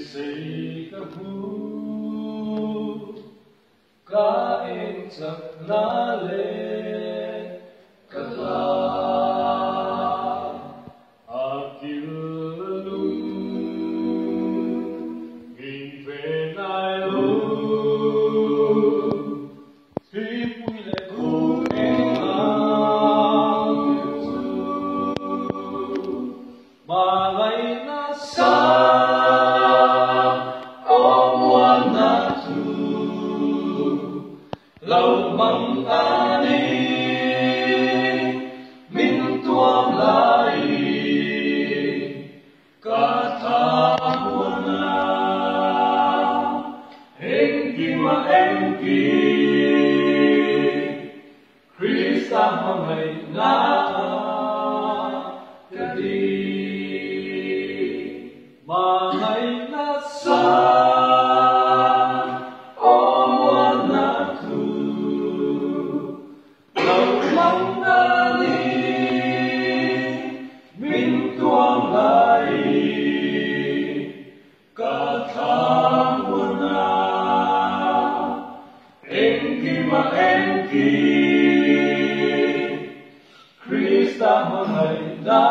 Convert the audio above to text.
Beisei ka hmu. Ka eng chakna leh ka hla a kil lung min ve ngai lo. Thipui leh khur eng ang chu hmangaihna sang awmuanna chu lo hmang a ni. Min tuam laiin ka thlamuanna engkima engkim Krista hmangaihna ka ding. Hmangaihna sang awmuanna thu lo hmang a ni. Min tuam laiin ka thlamuanna engkima engkim Krista hmangaihna.